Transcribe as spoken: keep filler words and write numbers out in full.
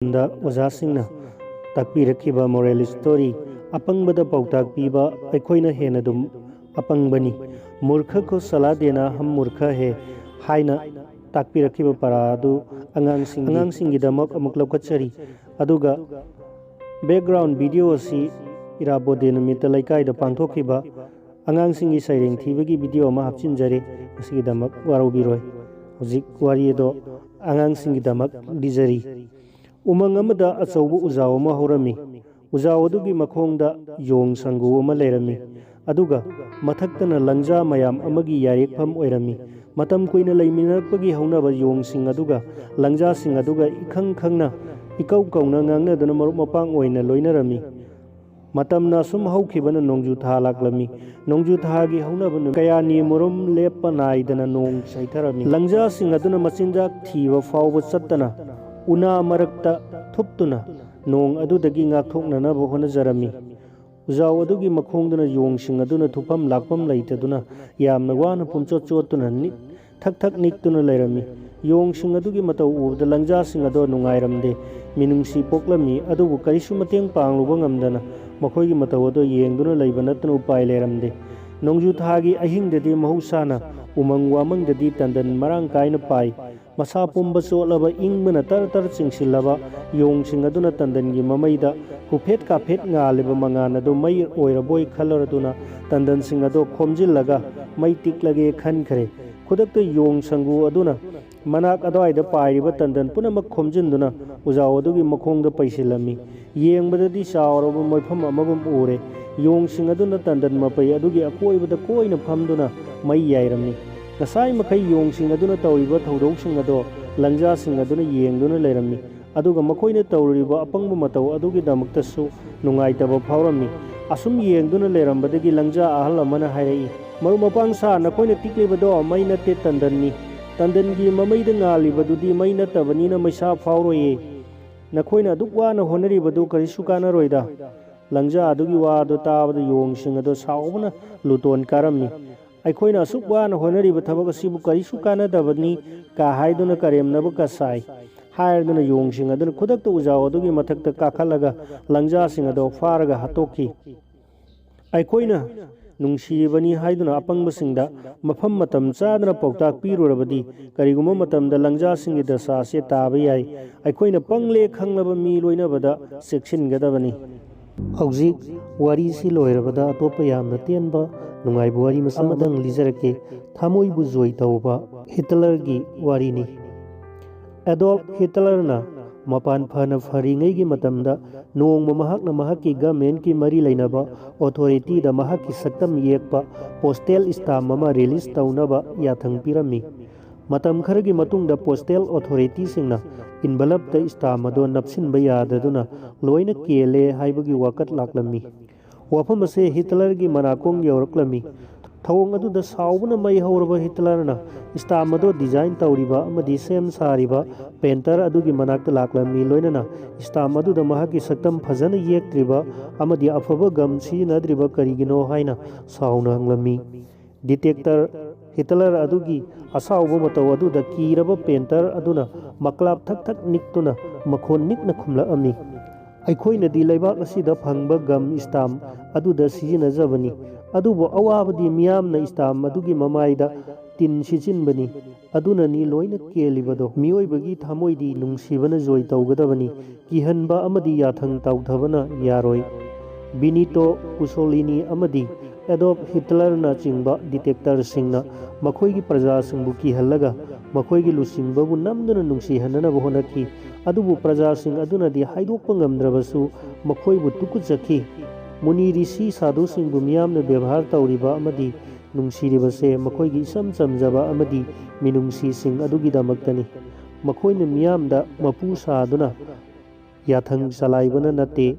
ꯃꯇꯝꯗ ꯑꯣꯖꯥꯁꯤꯡꯅ ꯇꯥꯛꯄꯤꯔꯛꯈꯤꯕ moral story, ꯑꯄꯪꯕꯗ ꯄꯥꯎꯇꯥꯛ ꯄꯤꯕ ꯑꯩꯈꯣꯏꯅ ꯍꯦꯟꯅ ꯑꯗꯨꯝ ꯑꯄꯪꯕꯅꯤ꯫ "ꯃꯨꯔꯈ ꯀꯣ ꯁꯂꯥ ꯗꯦꯅꯥ ꯍꯝ ꯃꯨꯔꯈ ꯍꯦ" ꯍꯥꯏꯅ ꯇꯥꯛꯄꯤꯔꯛꯈꯤꯕ ꯄꯔꯥ ꯑꯗꯨ ꯑꯉꯥꯡꯁꯤꯡꯒꯤ ꯑꯉꯥꯡꯁꯤꯡꯒꯤꯗꯃꯛ ꯑꯃꯨꯛ ꯂꯧꯈꯠꯆꯔꯤ꯫ ꯑꯗꯨꯒ background video ꯑꯁꯤ ꯏꯔꯥꯕꯣꯠ ꯗꯦ ꯅꯨꯃꯤꯠꯇ ꯂꯩꯀꯥꯏꯗ ꯄꯥꯡꯊꯣꯛꯈꯤꯕ ꯑꯉꯥꯡꯁꯤꯡꯒꯤ ꯁꯩꯔꯦꯡ ꯊꯤꯕꯒꯤ video ꯑꯃ ꯍꯥꯞꯆꯤꯟꯖꯔꯤ꯫ ꯃꯁꯤꯒꯤꯗꯃꯛ ꯋꯥꯔꯧꯕꯤꯔꯣꯏ꯫ ꯍꯧꯖꯤꯛ ꯋꯥꯔꯤ ꯑꯗꯣ ꯑꯉꯥꯡꯁꯤꯡꯒꯤꯗꯃꯛ ꯂꯤꯖꯔꯤ꯫ ꯎꯃꯪ ꯑꯃꯗ ꯑꯆꯧꯕ ꯎꯖꯥꯎ ꯑꯃ ꯍꯧꯔꯝꯃꯤ꯫ ꯎꯖꯥꯎ ꯑꯗꯨꯒꯤ ꯃꯈꯣꯡꯗ ꯌꯣꯡ ꯁꯪꯒꯨ ꯑꯃ ꯂꯩꯔꯝꯃꯤ꯫ ꯑꯗꯨꯒ ꯃꯊꯛꯇꯅ ꯂꯪꯖꯥ ꯃꯌꯥꯝ ꯑꯃꯒꯤ ꯌꯥꯔꯦꯛꯐꯝ ꯑꯣꯏꯔꯝꯃꯤ꯫ ꯃꯇꯝ ꯀꯨꯏꯅ ꯂꯩꯃꯤꯟꯅꯔꯛꯄꯒꯤ ꯍꯧꯅꯕ ꯌꯣꯡꯁꯤꯡ ꯑꯗꯨꯒ ꯂꯪꯖꯥꯁꯤꯡ ꯑꯗꯨꯒ ꯏꯈꯪ ꯈꯪꯅ, ꯏꯀꯧ ꯀꯧꯅ ꯉꯥꯡꯅꯗꯨꯅ ꯃꯔꯨꯞ ꯃꯄꯥꯡ ꯑꯣꯏꯅ ꯂꯣꯏꯅꯔꯝꯃꯤ꯫ ꯃꯇꯝꯅ ꯑꯁꯨꯝ ꯍꯧꯈꯤꯕꯅ ꯅꯣꯡꯖꯨ ꯊꯥ ꯂꯥꯛꯂꯝꯃꯤ꯫ ꯅꯣꯡꯖꯨ ꯊꯥꯒꯤ ꯍꯧꯅꯕ ꯅꯨꯃꯤꯠ ꯀꯌꯥꯅꯤ ꯃꯔꯨꯝ ꯂꯦꯞꯄ ꯅꯥꯏꯗꯅ ꯅꯣꯡ ꯆꯥꯏꯊꯔꯝꯃꯤ꯫ ꯂꯪꯖꯥꯁꯤꯡ ꯑꯗꯨꯅ ꯃꯆꯤꯟꯖꯥꯛ ꯊꯤꯕ ꯐꯥꯎꯕ ꯆꯠꯇꯅ ꯎꯅꯥ ꯃꯔꯛꯇ ꯊꯨꯞꯇꯨꯅ ꯅꯣꯡ ꯑꯗꯨꯗꯒꯤ ꯉꯥꯛꯊꯣꯛꯅꯅꯕ ꯍꯣꯠꯅꯖꯔꯝꯃꯤ꯫ ꯎꯖꯥꯎ ꯑꯗꯨꯒꯤ ꯃꯈꯣꯡꯗꯅ ꯌꯣꯡꯁꯤꯡ ꯑꯗꯨꯅ ꯊꯨꯞꯐꯝ ꯂꯥꯛꯐꯝ ꯂꯩꯇꯗꯨꯅ ꯌꯥꯝꯅ ꯋꯥꯅ ꯄꯨꯝꯆꯣꯠ ꯆꯣꯠꯇꯨꯅ ꯅꯤꯛ-, ꯊꯛ ꯊꯛ ꯅꯤꯛꯇꯨꯅ ꯂꯩꯔꯝꯃꯤ꯫ ꯌꯣꯡꯁꯤꯡ ꯑꯗꯨꯒꯤ ꯃꯇꯧ ꯎꯕꯗ ꯂꯪꯖꯥꯁꯤꯡ ꯑꯗꯣ ꯅꯨꯡꯉꯥꯏꯔꯝꯗꯦ꯫ ꯃꯤꯅꯨꯡꯁꯤ ꯄꯣꯛꯂꯝꯃꯤ, ꯑꯗꯨꯕꯨ ꯀꯔꯤꯁꯨ ꯃꯇꯦꯡ ꯄꯥꯡꯂꯨꯕ ꯉꯝꯗꯅ ꯃꯈꯣꯏꯒꯤ ꯃꯇꯧ ꯑꯗꯣ ꯌꯦꯡꯗꯨꯅ ꯂꯩꯕ ꯅꯠꯇꯅ ꯎꯄꯥꯏ ꯂꯩꯔꯝꯗꯦ꯫ ꯅꯣꯡꯖꯨ ꯊꯥꯒꯤ ꯑꯍꯤꯡꯗꯗꯤ ꯃꯍꯧꯁꯥꯅ ꯎꯃꯪ ꯋꯥꯃꯪꯗꯗꯤ ꯇꯟꯗꯟ ꯃꯔꯥꯡ ꯀꯥꯏꯅ ꯄꯥꯏ꯫ ꯃꯁꯥ ꯄꯨꯝꯕ ꯆꯣꯠꯂꯕ, ꯏꯪꯕꯅ ꯇꯔ ꯇꯔ ꯆꯤꯡꯁꯤꯜꯂꯕ ꯌꯣꯡꯁꯤꯡ ꯑꯗꯨꯅ ꯇꯟꯗꯟꯒꯤ ꯃꯃꯩꯗ ꯍꯨꯐꯦꯠ ꯀꯥꯐꯦꯠ ꯉꯥꯜꯂꯤꯕ ꯃꯉꯥꯜ ꯑꯗꯨ ꯃꯩ ꯑꯣꯏꯔꯕꯣꯏ ꯈꯜꯂꯗꯨꯅ ꯇꯟꯗꯟꯁꯤꯡ ꯑꯗꯣ ꯈꯣꯝꯖꯤꯜꯂꯒ ꯃꯩ ꯇꯤꯛꯂꯒꯦ ꯈꯟꯈ꯭ꯔꯦ꯫ ꯈꯨꯗꯛꯇ ꯌꯣꯡ ꯁꯪꯒꯨ ꯑꯗꯨꯅ ꯃꯅꯥꯛ ꯑꯗꯨꯋꯥꯏꯗ ꯄꯥꯏꯔꯤꯕ ꯇꯟꯗꯟ ꯄꯨꯝꯅꯃꯛ ꯈꯣꯝꯖꯤꯟꯗꯨꯅ ꯎꯖꯥꯎ ꯑꯗꯨꯒꯤ ꯃꯈꯣꯡꯗ ꯄꯩꯁꯤꯜꯂꯝꯃꯤ꯫ ꯌꯦꯡꯕꯗꯗꯤ ꯆꯥꯎꯔꯕ ꯃꯣꯏꯐꯝ ꯑꯃꯒꯨꯝ ꯎꯔꯦ꯫ ꯌꯣꯡꯁꯤꯡ ꯑꯗꯨꯅ ꯇꯟꯗꯟ ꯃꯄꯩ ꯑꯗꯨꯒꯤ ꯑꯀꯣꯏꯕꯗ ꯀꯣꯏꯅ ꯐꯝꯗꯨꯅ ꯃꯩ ꯌꯥꯏꯔꯝꯃꯤ꯫ ꯉꯁꯥꯏ ꯃꯈꯩ ꯌꯣꯡꯁꯤꯡ ꯑꯗꯨꯅ ꯇꯧꯔꯤꯕ ꯊꯧꯗꯣꯛꯁꯤꯡ ꯑꯗꯣ ꯂꯪꯖꯥꯁꯤꯡ ꯑꯗꯨꯅ ꯌꯦꯡꯗꯨꯅ ꯂꯩꯔꯝꯃꯤ꯫ ꯑꯗꯨꯒ ꯃꯈꯣꯏꯅ ꯇꯧꯔꯤꯕ ꯑꯄꯪꯕ ꯃꯇꯧ ꯑꯗꯨꯒꯤꯗꯃꯛꯇꯁꯨ ꯅꯨꯡꯉꯥꯏꯇꯕ ꯐꯥꯎꯔꯝꯃꯤ꯫ ꯑꯁꯨꯝ ꯌꯦꯡꯗꯨꯅ ꯂꯩꯔꯝꯕꯗꯒꯤ ꯂꯪꯖꯥ ꯑꯍꯜ ꯑꯃꯅ ꯍꯥꯏꯔꯛꯏ, "ꯃꯔꯨꯞ ꯃꯄꯥꯡ ꯁꯥ, ꯅꯈꯣꯏꯅ ꯇꯤꯛꯂꯤꯕꯗꯣ ꯃꯩ ꯅꯠꯇꯦ, ꯇꯟꯗꯟꯅꯤ꯫ ꯇꯟꯗꯟꯒꯤ ꯃꯃꯩꯗ ꯉꯥꯜꯂꯤꯕꯗꯨꯗꯤ ꯃꯩ ꯅꯠꯇꯕꯅꯤꯅ ꯃꯩꯁꯥ ꯐꯥꯎꯔꯣꯏꯌꯦ꯫ ꯅꯈꯣꯏꯅ ꯑꯗꯨꯛ ꯋꯥꯅ ꯍꯣꯠꯅꯔꯤꯕꯗꯨ ꯀꯔꯤꯁꯨ ꯀꯥꯟꯅꯔꯣꯏꯗ꯫" ꯂꯪꯖꯥ ꯑꯗꯨꯒꯤ ꯋꯥꯗꯨ ꯇꯥꯕꯗ ꯌꯣꯡꯁꯤꯡ ꯑꯗꯨ ꯁꯥꯎꯕꯅ ꯂꯨꯇꯣꯟ ꯀꯥꯔꯝꯃꯤ꯫ "ꯑꯩꯈꯣꯏꯅ ꯑꯁꯨꯛ ꯋꯥꯅ ꯍꯣꯠꯅꯔꯤꯕ ꯊꯕꯛ ꯑꯁꯤꯕꯨ ꯀꯔꯤꯁꯨ ꯀꯥꯟꯅꯗꯕꯅꯤ" ꯀꯥ ꯍꯥꯏꯗꯨꯅ ꯀꯔꯦꯝꯅꯕ ꯀꯁꯥꯏ꯫ ꯍꯥꯏꯔꯗꯨꯅ ꯌꯣꯡꯁꯤꯡ ꯑꯗꯨꯅ ꯈꯨꯗꯛꯇ ꯎꯖꯥꯎ ꯑꯗꯨꯒꯤ ꯃꯊꯛꯇ ꯀꯥꯈꯠꯂꯒ ꯂꯪꯖꯥꯁꯤꯡ ꯑꯗꯣ ꯐꯥꯔꯒ ꯍꯥꯠꯇꯣꯛꯈꯤ꯫ ꯑꯩꯈꯣꯏꯅ ꯅꯨꯡꯁꯤꯔꯤꯕꯅꯤ ꯍꯥꯏꯗꯨꯅ ꯑꯄꯪꯕꯁꯤꯡꯗ ꯃꯐꯝ ꯃꯇꯝ ꯆꯥꯗꯅ ꯄꯥꯎꯇꯥꯛ ꯄꯤꯔꯨꯔꯕꯗꯤ ꯀꯔꯤꯒꯨꯝꯕ ꯃꯇꯝꯗ ꯂꯪꯖꯥꯁꯤꯡꯒꯤ ꯗꯁꯥ ꯑꯁꯤ ꯇꯥꯕ ꯌꯥꯏ꯫ ꯑꯩꯈꯣꯏꯅ ꯄꯪꯂꯦ ꯈꯪꯂꯕ ꯃꯤ ꯂꯣꯏꯅꯕꯗ ꯆꯦꯛꯁꯤꯟꯒꯗꯕꯅꯤ꯫ ꯍꯧꯖꯤꯛ ꯋꯥꯔꯤꯁꯤ ꯂꯣꯏꯔꯕꯗ ꯑꯇꯣꯞꯄ ꯌꯥꯝꯅ ꯇꯦꯟꯕ ꯅꯨꯡꯉꯥꯏꯕ ꯋꯥꯔꯤ ꯃꯆꯥ ꯑꯃꯗꯪ ꯂꯤꯖꯔꯛꯀꯦ꯫ ꯊꯃꯣꯏꯕꯨ ꯖꯣꯏ ꯇꯧꯕ ꯍꯤꯇꯂꯔꯒꯤ ꯋꯥꯔꯤꯅꯤ꯫ ꯑꯦꯗꯣꯜꯐ ꯍꯤꯇꯂꯔꯅ ꯃꯄꯥꯟ ꯐꯅ ꯐꯔꯤꯉꯩꯒꯤ ꯃꯇꯝꯗ ꯅꯣꯡꯃ ꯃꯍꯥꯛꯅ ꯃꯍꯥꯛꯀꯤ ꯒꯃꯦꯟꯀꯤ ꯃꯔꯤ ꯂꯩꯅꯕ ꯑꯣꯊꯣꯔꯤꯇꯤꯗ ꯃꯍꯥꯛꯀꯤ ꯁꯛꯇꯝ ꯌꯦꯛꯄ ꯄꯣꯁꯇꯦꯜ ꯁ꯭ꯇꯥꯝ ꯑꯃ ꯔꯤꯂꯤꯁ ꯇꯧꯅꯕ ꯌꯥꯊꯪ ꯄꯤꯔꯝꯃꯤ꯫ ꯃꯇꯝ ꯈꯔꯒꯤ ꯃꯇꯨꯡꯗ ꯄꯣꯁꯇꯦꯜ ꯑꯣꯊꯣꯔꯤꯇꯤꯁꯤꯡꯅ ꯏꯟꯚꯂꯞꯇ ꯁ꯭ꯇꯥꯝ ꯑꯗꯣ ꯅꯞꯁꯤꯟꯕ ꯌꯥꯗꯗꯨꯅ ꯂꯣꯏꯅ ꯀꯦꯜꯂꯦ ꯍꯥꯏꯕꯒꯤ ꯋꯥꯀꯠ ꯂꯥꯛꯂꯝꯃꯤ꯫ ꯋꯥꯐꯝ ꯑꯁꯤ ꯍꯤꯇꯂꯔꯒꯤ ꯃꯅꯥꯀꯣꯡ ꯌꯧꯔꯛꯂꯝꯃꯤ꯫ ꯊꯧꯑꯣꯡ ꯑꯗꯨꯗ ꯁꯥꯎꯕꯅ ꯃꯩ ꯍꯧꯔꯕ ꯍꯤꯇꯂꯔꯅ ꯁ꯭ꯇꯥꯝ ꯑꯗꯣ ꯗꯤꯖꯥꯏꯟ ꯇꯧꯔꯤꯕ ꯑꯃꯗꯤ ꯁꯦꯝ ꯁꯥꯔꯤꯕ ꯄꯦꯟꯇꯔ ꯑꯗꯨꯒꯤ ꯃꯅꯥꯛꯇ ꯂꯥꯛꯂꯝꯃꯤ, ꯂꯣꯏꯅꯅ ꯁ꯭ꯇꯥꯝ ꯑꯗꯨꯗ ꯃꯍꯥꯛꯀꯤ ꯁꯛꯇꯝ ꯐꯖꯅ ꯌꯦꯛꯇ꯭ꯔꯤꯕ ꯑꯃꯗꯤ ꯑꯐꯕ ꯒꯝ ꯁꯤꯖꯤꯟꯅꯗ꯭ꯔꯤꯕ ꯀꯔꯤꯒꯤꯅꯣ ꯍꯥꯏꯅ ꯁꯥꯎꯅ ꯍꯪꯂꯝꯃꯤ꯫ ꯗꯤꯇꯦꯛꯇꯔ ꯍꯤꯇꯂꯔ ꯑꯗꯨꯒꯤ ꯑꯁꯥꯎꯕ ꯃꯇꯧ ꯑꯗꯨꯗ ꯀꯤꯔꯕ ꯄꯦꯟꯇꯔ ꯑꯗꯨꯅ ꯃꯀ꯭ꯂꯥꯞ ꯊꯛ ꯊꯛ ꯅꯤꯛꯇꯨꯅ ꯃꯈꯣꯟ ꯅꯤꯛꯅ ꯈꯨꯝꯂꯛꯑꯝꯃꯤ, "ꯑꯩꯈꯣꯏꯅꯗꯤ ꯂꯩꯕꯥꯛ ꯑꯁꯤꯗ ꯐꯪꯕ ꯒꯝ ꯁ꯭ꯇꯥꯝ ꯑꯗꯨꯗ ꯁꯤꯖꯤꯟꯅꯖꯕꯅꯤ, ꯑꯗꯨꯕꯨ ꯑꯋꯥꯕꯗꯤ ꯃꯤꯌꯥꯝꯅ ꯁ꯭ꯇꯥꯝ ꯑꯗꯨꯒꯤ ꯃꯃꯥꯏꯗ ꯇꯤꯟ ꯁꯤꯠꯆꯤꯟꯕꯅꯤ꯫ ꯑꯗꯨꯅꯅꯤ ꯂꯣꯏꯅ ꯀꯦꯜꯂꯤꯕꯗꯣ꯫ ꯃꯤꯑꯣꯏꯕꯒꯤ ꯊꯃꯣꯏꯗꯤ ꯅꯨꯡꯁꯤꯕꯅ ꯖꯣꯏ ꯇꯧꯒꯗꯕꯅꯤ, ꯀꯤꯍꯟꯕ ꯑꯃꯗꯤ ꯌꯥꯊꯪ ꯇꯧꯊꯕꯅ ꯌꯥꯔꯣꯏ"꯫ ꯕꯤꯅꯤꯇꯣ ꯀꯨꯁꯣꯂꯤꯅꯤ ꯑꯃꯗꯤ ꯑꯦꯗꯣꯜꯐ ꯍꯤꯇꯂꯔꯅꯆꯤꯡꯕ ꯗꯤꯇꯦꯛꯇꯔꯁꯤꯡꯅ ꯃꯈꯣꯏꯒꯤ ꯄ꯭ꯔꯖꯥꯁꯤꯡꯕꯨ ꯀꯤꯍꯜꯂꯒ ꯃꯈꯣꯏꯒꯤ ꯂꯨꯆꯤꯡꯕꯕꯨ ꯅꯝꯗꯨꯅ ꯅꯨꯡꯁꯤꯍꯟꯅꯅꯕ ꯍꯣꯠꯅꯈꯤ꯫ ꯑꯗꯨꯕꯨ ꯄ꯭ꯔꯖꯥꯁꯤꯡ ꯑꯗꯨꯅꯗꯤ ꯍꯥꯏꯗꯣꯛꯄ ꯉꯝꯗ꯭ꯔꯕꯁꯨ ꯃꯈꯣꯏꯕꯨ ꯇꯨꯀꯠꯆꯈꯤ꯫ ꯃꯨꯅꯤ ꯔꯤꯁꯤ ꯁꯥꯗꯨꯁꯤꯡꯕꯨ ꯃꯤꯌꯥꯝꯅ ꯕꯦꯕꯥꯔ ꯇꯧꯔꯤꯕ ꯑꯃꯗꯤ ꯅꯨꯡꯁꯤꯔꯤꯕꯁꯦ ꯃꯈꯣꯏꯒꯤ ꯏꯆꯝ ꯆꯝꯖꯕ ꯑꯃꯗꯤ ꯃꯤꯅꯨꯡꯁꯤꯁꯤꯡ ꯑꯗꯨꯒꯤꯗꯃꯛꯇꯅꯤ꯫ ꯃꯈꯣꯏꯅ ꯃꯤꯌꯥꯝꯗ ꯃꯄꯨ ꯁꯥꯗꯨꯅ ꯌꯥꯊꯪ ꯆꯂꯥꯏꯕꯅ ꯅꯠꯇꯦ꯫